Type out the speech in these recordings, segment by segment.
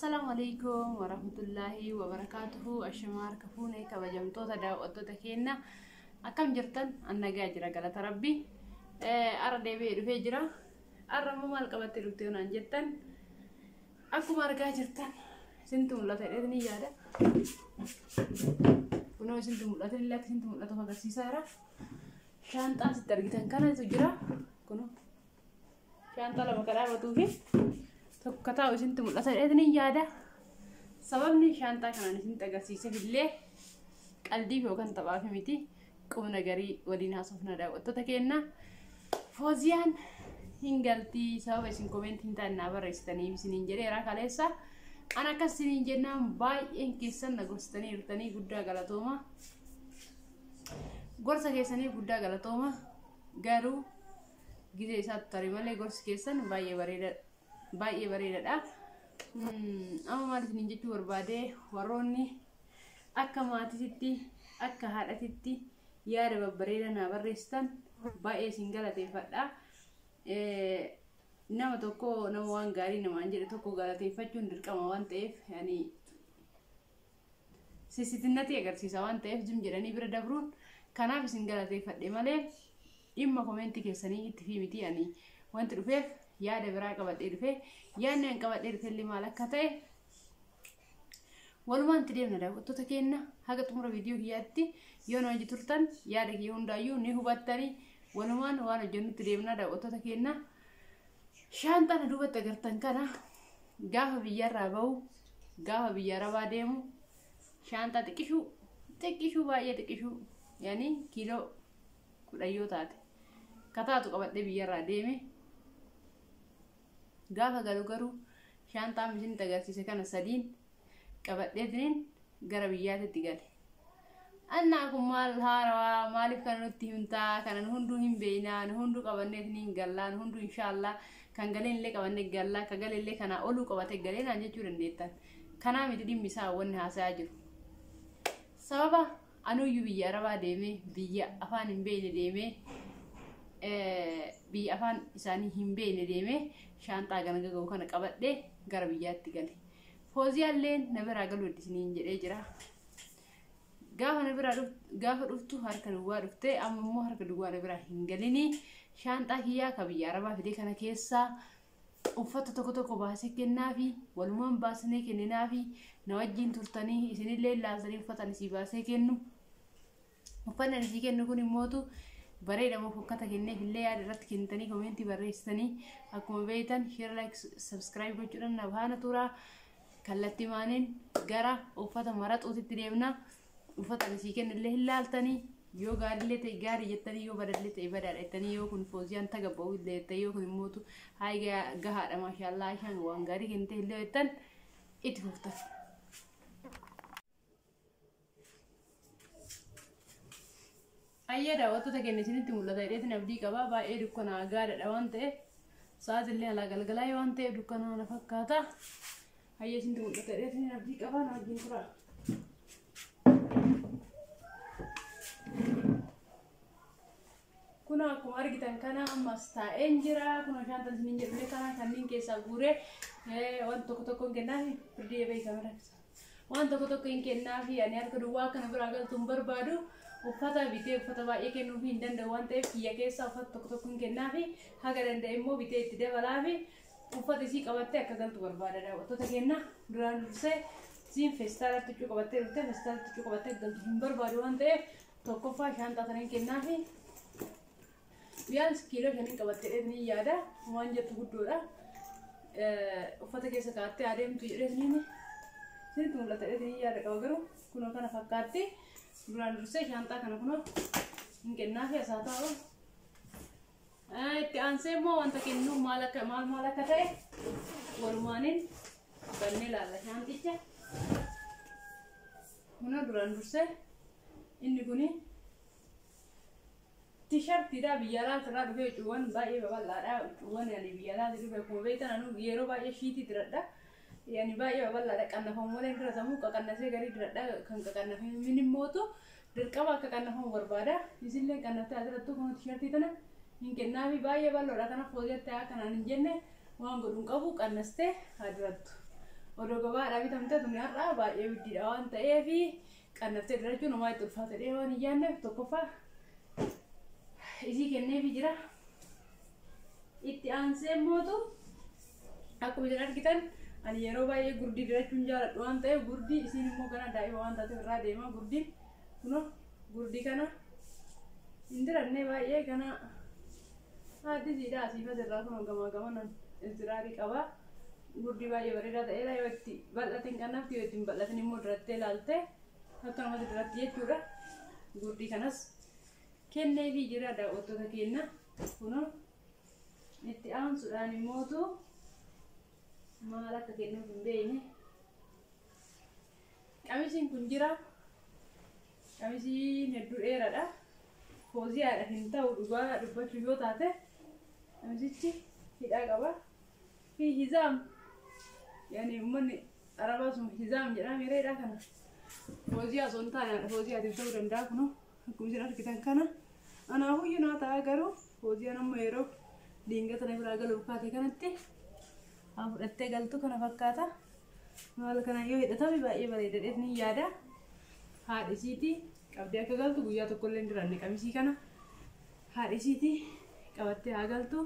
Assalaamu alaikum warahmatullaahi wabarakaatuhu. Ashamaa harka fuune kabajamtoota daawwattoota keenya, akkam jirtan? An nagaa jira, galata Rabbi. Arra deebi'ee dhufee jira. Arra immoo maal qabattee dhufte naan jettan, akkuma argaa jirtan isintu mul'ata jedhee ni yaada. Kunoo isintu mul'ata, illee akka isintu mul'atu agarsiisaa jira. Shaanxaa asitti argitan kanatu jira. Kunoo shaanxaa lama kan dhaabatuu fi tokko taa'u isintu mul'ata jedhee ni yaada. Sababni shaanxaa kanaan isinitti agarsiiseef illee qaldiif yookaan taphaaf miti. Qubna garii waliin haasofna, daawwattoota keenya. Fooziyaan hin galtii sababa isin comment hin taane naa barreessitanii isiniin jedheera kaleessa. An akkas isiniin jennaan baay'een keessan na gorsitanii jirtanii, guddaa galatooma. Gorsa keessanii guddaa galatooma. Garuu gizee isaatti tare malee gorsi keessan baay'ee bareeda, baay'ee bareedaadha. Amma maal isiniin jechuu barbaade, warroonni akka maatiitti, akka haadhatitti yaada babbareedaa naa barreessitan baay'ee isin galateeffadha. Nama tokko, nama waan gaarii namaan jedhe tokko galateeffachuun dirqama waan ta'eef, yani sisitinnatti agarsiisa waan ta'eef, jim jedhanii bira dabruun, kanaaf isin galateeffadhe malee dhimma comment keessanii itti fi miti. Ani wanti dhufeef yaada biraa qabadhee dhufe. Yaadni an qabadhee dhufe illee maal akka ta'e walumaan itti deemna, daawwattoota keenya. Haga xumura viidiyoo kiyyaatti yoo nu hojii turtan yaada kiyya hundaayyuu ni hubattanii. Walumaan waan hojjennutti deemna, daawwattoota keenya. Shaanxaa na duubatti agartan kana gaafa biyyarraa bahu, gaafa biyya arabaa deemu, shaanxaa xiqqishuu xiqqishuu, baay'ee xiqqishuu, yaani kiiloo 10 yoo taate kataatu qabadhee biyyarraa deeme. Gaafa galu garuu shaanxaa isinitti agarsiise kana sadiin qabadheetiniin gara biyyaatitti gale. Annaa kun maal haarawaa? Maaliif kana nutti himtaa? Kana nu hunduu hin beeknaa, nu hunduu qabanneetiniin gallaa, nu hunduu inshaallah kan galeen illee qabannee gallaa, ka galee illee kanaa oluu qabatee galee naan jechuu dandeettan. Kanaa miti dhimmi isaa wanni haasayaa jiru. Sababa anuyyuu biyya arabaa deemee, biyya afaan hin beekne deemee, biyya afaan isaanii hin beekne deemee, shaanxaa gana gaga'u kana qabadhee gara biyyaatti gale. Fooziyaalleen na biraa galuu isiniin jedhee jira. Gaafa na biraa gaafa dhuftu harka duwwaa dhuftee, amma immoo harka duwwaa na biraa hin galinii. Shaanxaa kiyyaa ka biyya arabaa fidee kana keessaa uffata tokko tokko baasee kennaafi, walumaan baasnee kenninaafi, na wajjin turtanii isinillee ilaaltanii uffata ani sii baasee kennu. Uffanni ani sii kennu kun immootu bareeda moo fokkata kenneef illee yaada irratti kennitanii comment barreessitanii, akkuma beektan share, like, subscribe gochuudhaan na faana turaa. Kallattii maaniin gara uffata maraxuutitti deemna. Uffata ani sii kennu illee hin laaltanii, yoo gaariillee ta'e gaarii jettanii, yoo badallee ta'e badaadha jettanii, yoo kun Fooziyaan tagabba'u illee jettanii, yoo kun immootu hayi gahaadha, maashaallaa, ishaan waan gaarii kennite illee jettan, itti fuftan. Ayyaa, daawwattoota keenya, isinitti mul'ata jedheetiin abdii qaba. Baay'ee dukkanaa gaadha waan ta'eef, sa'aatillee alaa galgalaa waan ta'eef dukkanaa na fakkaata. Hayyee, isinitti mul'ata jedheetiin abdii qaba, na wajjin tura. Kun akkuma argitan kana ammas taa'een jira. Kun shaantan isiniin jedhule kana kanneen keessaa guuree waan tokko tokko hin kennaafi firdii beekama rakkisa. Waan tokko tokko hin kennaafi, ani harka duwwaa kana biraa galtu hin barbaadu. Uffata bitee uffata baay'ee kennuufii hin danda'u waan ta'eef, kiyya keessaa uffata tokko tokko hin kennaafi, haga danda'e immoo bitee itti dabalaafi, uffata isii qabattee akka galtu barbaada, daawwattoota keenya. Duraan dursee isiin feestaalatti huccuu qabattee dhuftee, feestaalatti huccuu qabattee akka galtu hin barbaadu waan ta'eef, tokkoffaa shaanxaa sana hin kennaafi. Biyyaans kiiloo shaniin qabattee ni yaada, waan jettu guddoodha. Uffata keessa kaa'attee adeemtu jedhee isinitti mul'ata jedhee yaada qaba, garuu kunoo kana fakkaatti. Duraan dursee shaanxaa kana kunoo hin kennaafi, asaa ta'u. Itti aansee immoo wanta kennu maal akka maal maal akka ta'e walumaaniin bannee ilaalla shaanxicha. Kunoo duraan dursee inni kuni tishartiidha. Biyya alaatirraa dhufee, huccuuwwan baay'ee babal'aadha. Huccuuwwan ani biyya alaatii dhufe, akkuma beektan anu yeroo baay'ee shiitii diradha. Yani baay'ee babal'aadha. Qannafamu malee hin diratamu. Qaqannasee garii diradha. Kan qaqannafamin immootu dirqama akka qannafamu barbaada. Isillee qannaftee asirrattuu kun tishartii tana hin kennaafi, baay'ee bal'oodha. Kanaaf Fooziyatti haa kanaan hin jenne waan godhu hin qabu, qannastee haa dirattu. Odoo gabaadhaa bitamte tuni har'a baay'ee guddiidha waan ta'eef qannaftee dirachuun homaa itti ulfaata dhee waan hin yaadneef tokkoffaa isii kenneefi jira. Itti aansee mootu akkuma isin argitan ani yeroo baay'ee gurdii dirachuun jaaladhu waan ta'eef gurdii isiin immoo gara daa'ima waan taateef irraa deema gurdiin kunoo gurdii kana hin diranne baay'ee kana haadhi isiidha asiif asirraa kunoo gamaa gamanaan inziraarii qaba. Gurdii baay'ee bareedaa ta'edha yoo itti bal'atin qannafti yoo itti hin bal'atin immoo dirattee ilaalte akkanumatti diratti jechuudha. Gurdii kanas kenneefii jira daawwattoota keenya kunoo itti aansuudhaan immootu maal akka kennuuf hin beekne. Qamisiin kun jira. Qamisiin hedduu dheeraadha. Fooziyaadha hin ta'u dhugaa dubbachuu yoo taate qamisichi hidhaa qaba. Fi hizaam yaani uummanni arabaa sun hizaam jedhama yeroo hidhaa kana. Fooziyaa osoo hin taane fooziyaatiif ta'uu danda'a kunoo akkuma isin argitan kana. Anaafuyyuu naa ta'a garuu fooziyaan amma yeroo diingata na biraa galuuf kaate kanatti haa fudhattee galtu kana fakkaata. Maal kana yoo hidhatame baay'ee bareeda jedhee ni yaada. Haadha isiitii qabdee akka galtu guyyaa tokkollee hin diranne qamisii kana. Haadha isiitii qabattee haa galtu.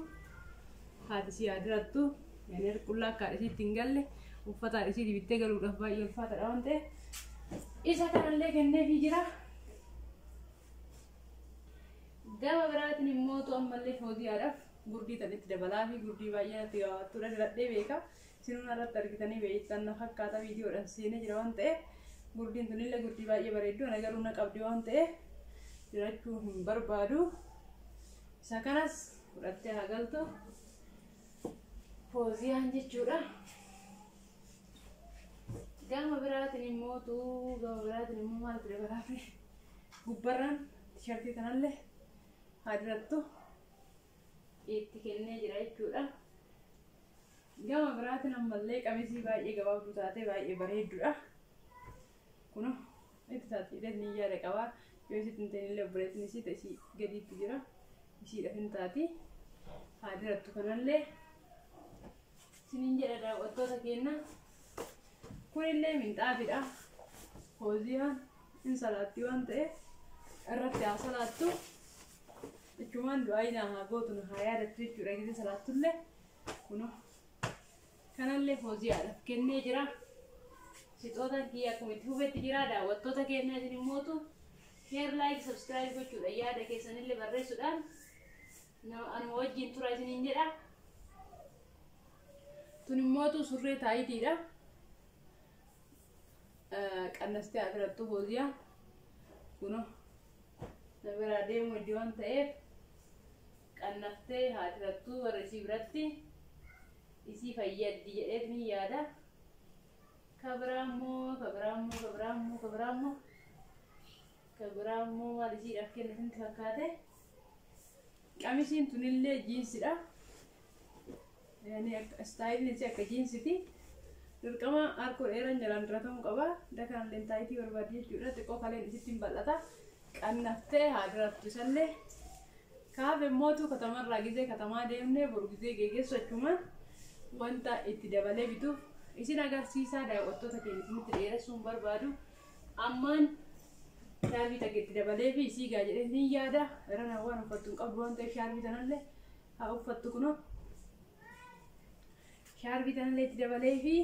Haadha isii haa dirattu. Yani qullaa akka haadha isiitti hin galle uffata haadha isiitii bittee galuudhaaf baay'ee ulfaataadha waan ta'eef. Isa kanallee kenneefii jira. Gama biraatiin immoo ammallee fooziyaadhaaf gurdii tan itti dabalaa fi gurdii baay'ee natti gabaabbattuudha diradhee beeka. Sinuun irratti argitanii beektan na fakkaata viidiyoodhaan seenee jira waan ta'eef gurdiin tunillee gurdii baay'ee bareeddu ana garuu na qabdi waan ta'eef dirachuu hin barbaadu. Isa kanas fudhattee haa galtu fooziyaan jechuudha. Gama biraatiin immoo maaltu dabalaa fi gubbarraan tishartii kanallee haa dirattu itti kennee jira jechuudha. Gama biraatiin ammallee qamisii baay'ee gabaabduu taate baay'ee bareedduudha. Kunoo itti taate jedhee ni yaada qaba. Yoo isitti hin ta'inillee obboleettiin isii isii gadiitti jira. Isiidhaaf hin taati. Haa dirattu kanallee isiniin jedha daawwattoota keenya. Kunillee minxaafidha. Fooziyaan hin salaatti waan ta'eef irratti haa salaattu. Jechumaan du'aa naa haa gootu na haa yaadattu jechuudha gisee salaattullee kunoo kanallee fooziyaadhaaf kennee jira. Sixootaan kiyya akkuma itti fufetti jira daawwattoota keenya isin immootu share like subscribe gochuudha yaada keessanillee barreessuudhaan anuma wajjin tura isiniin jedha. Tun immootu surree taayitiidha. Qannastee haa dirattu fooziyaa kunoo na biraa deemu iddoo waan ta'eef qannaftee haa dirattu warra isii biratti isii fayyaddi jedheet ni yaada. Kabiraammoo maal isiidhaaf kennu sinti fakkaate. Qamisiin tunillee jiinsidha. Yani istaayilli isii akka jiinsiti. Dirqama harkoo dheeraan jalaan diratamuu qaba. Dakanallee taayitii barbaaddi jechuudha. Xiqqoo kaleen isitti hin bal'ata. Qannaftee haa dirattu isallee. Kaaf immootu katamarraa gisee katamaa deemnee boru gisee geggeessu achumaan wanta itti dabalee bituuf isin agarsiisaa daawwattoota keenya isinitti dheeressuu hin barbaadu. Ammaan shaarbii takka itti dabalee fi isii gaa jedhee ni yaada. Irra waan uffattu hin qabdu waan ta'eef shaarbii tanallee haa uffattu kunoo. Shaarbii tanallee itti dabalee fi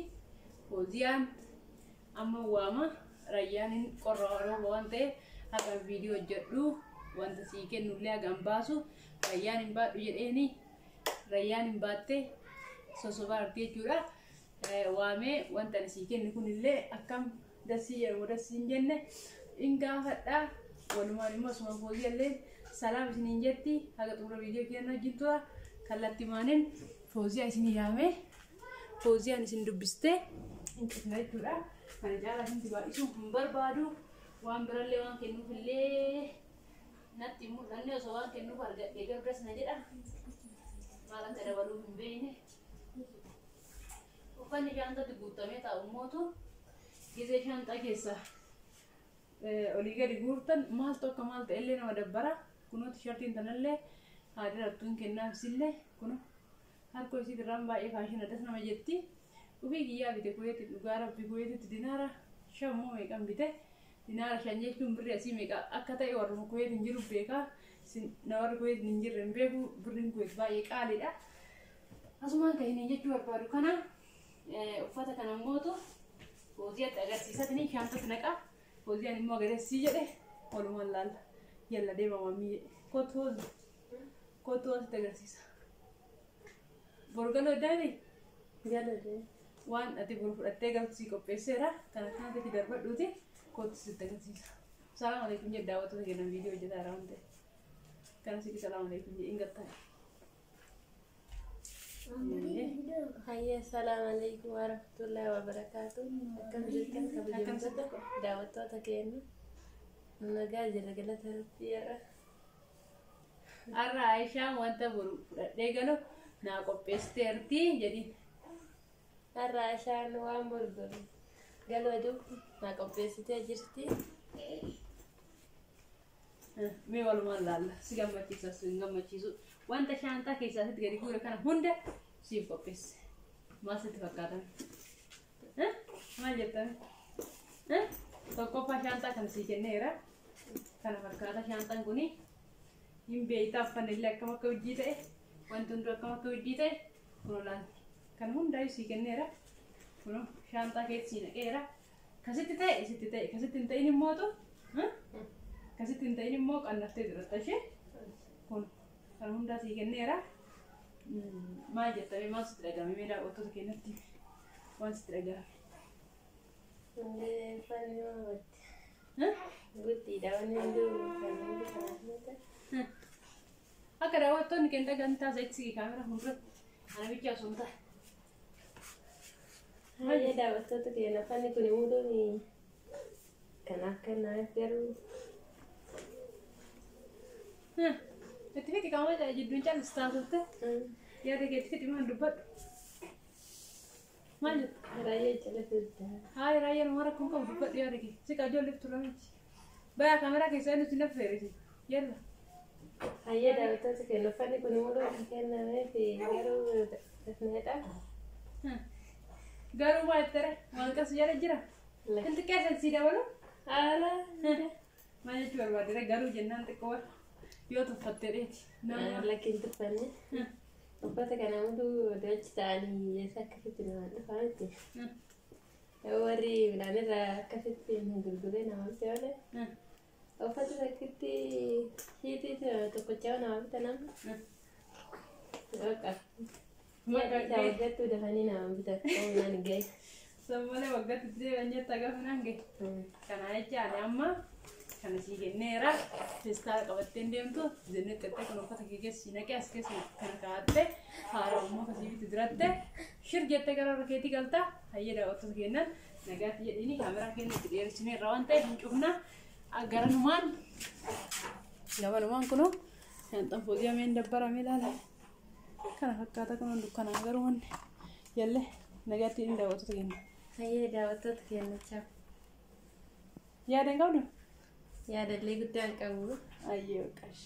fooziyaan amma waama rayyaan hin qorra rooba waan ta'eef haga viidiyoo hojjedhu wanta sii kennullee haga hin baasu rayyaan hin baadhu jedheeni rayyaan hin baatte sosobaa arti jechuudha. Waamee wanta ani sii kennu kunillee akkam dasii jedhamu dasii hin jenne hin gaafadha. Walumaan immoo asuma fooziyallee salaam isiniin jetti haga xumura viidiyoo keenya wajjin tura. Kallattimaanin fooziyaa isin yaamee fooziyaan isin dubbistee hin cufna jechuudha. Kana caalaa isinti baay'isuu hin barbaadu. Waan birallee waan kennuufillee natti hin mul'anne osoo waan kennuuf argadhee garuu na jedha. Maal akka dabaluuf hin beekne. Uffanni shaantaatti guutamee taa'u mootu gisee shaantaa keessa olii gadi guurtan maaltu akka maal ta'ellee nama dabbara. Kunoo tishartiin tanallee haa dirattuun kennaaf isillee kunoo harkoo isii irraan baay'ee faashinii addas nama jetti. Ofii kiyyaa bite Kuweeti dhugaa rabbi Kuweetitti dinaara 5 moo meeqan bite. Dinaara 5 jechuun birri asii meeqa akka ta'e warruma Kuweet hin jiru beekaa. Na warri Kuweet hin jirre hin beeku birriin Kuweet baay'ee qaaliidha. Asumaan kan inni jechuu barbaadu kana uffata kana mootu Fooziyaatti agarsiisatanii shaantatti naqaa. Fooziyaan immoo agarsiisii jedhe walumaan laalla. Yalla deema maammii kootu kootu asitti agarsiisa. Boru galoo daani Galoo. Waan ati boru fudhattee galtu sii qopheesseera. Kana kanatti darbadhuuti kootu sitti agarsiisa. Salaamu alaikum jedhe daawwattoota kennan viidiyoo hojjetaa jira waan ta'eef. Kana siqi salaamu alaikum jedhe hin gattaa. Hayya, salaamu alaikum warahmatullahi wabarakaatu. Akkam jirtan kabajamtoota daawwattoota keenya? Nagaa jira galata rabbii irra. Har'a Aayishaan wanta boru fudhadhee galu naa qopheessiteerti jedhiin. Har'a Aayishaan waan boru galu aduu naa qopheessitee jirti. Mee walumaan laalla si gammachiisa si hin gammachiisu wanta shaantaa keessaa sitti gadi guure kana hunda siif qopheesse. Maal sitti fakkaatame? Maal jettame? Tokkoffaa shaantaa kana sii kenneera. Kana fakkaata shaantaan kuni hin beektaa uffanni illee akkam akka hojii ta'e wanti hunduu akkam akka hojii ta'e kunoo laal kana hundaayyuu sii kenneera. Kunoo shaantaa keessa sii naqeera. Kasitti ta'e sitti ta'e kasitti hin ta'in immootu kasitti hin ta'in immoo qannaftee jiratta ishee kun kan hundaa sii kenneera. Maal jettame maal sitti dhagahame mee daawwattoota keenyatti waan sitti dhagahame? Uffanni mamatti. Guddiidha wanni hunduu kan hundi kanaaf ni ta'a. Akka daawwattoonni keenya dhagahan taasisa itti kaameraa fuulduratti ana bichaa osoo hin taane. Hayya daawwattoota keenya uffanni kun hunduun kan akka naaf garuu Itti fixi qaama jidduun caallis taasifte yaada kee itti fixi maal dubbadhu? Maal jetta? Raayyaa cala fiddaa. Haaya raayyaan waan rakkoon qabu dubbadhu yaada kee. Si qajoolleef tura miti. Baya kaameraa keessaa inni si naffeerisi. Yalla. Hayya daawwattoota keenya uffanni kun hunduu kan kennameef garuu dafneedha. Garuu maal jettare? Waan qas jala jira. Kan xiqqeessan sii dabalu? Haala. Maal jechuu barbaadde garuu jennaan xiqqoo yoo tuffatte dheeti. Nama Lakkiin tuffanne. Uffata kana hunduu achi ta'anii eessa akkasitti namaan dhufaa miti. Warri midhaan irraa akkasitti nu gurguree nama bite malee. Uffata takkitti hiitii tokkochaa nama bita nama. Bakka. Isaa waggaatti dafanii nama bita naan gahe. Sammalee waggaatti deebi'an jetta gaafa naan gahe. Kana jecha ani amma kana sii kenneera. Feestaala qabattee hin deemtu. Jennee xexxee kun uffata kee keessa sii naqee as keessa kana kaa'attee haara immoo kasii bitti diratte shir jettee gara harka keetii galta. Hayyee daawwattoota keenyan nagaatti jedhiini kaameraa keenya itti dheeressineerra waan ta'eef hin cufna. Garanumaan gamanumaan kunoo shaanxaan Fooziyaa meen dabbaramee ilaala. Kana fakkaata kunuun dukkanaan garuu wanni jallee nagaatti jedhiin daawwattoota keenya. Hayyee daawwattoota keenya chaa. Yaada hin qabdu? Yaadallee guddaa hin qabu. Ayyee qash.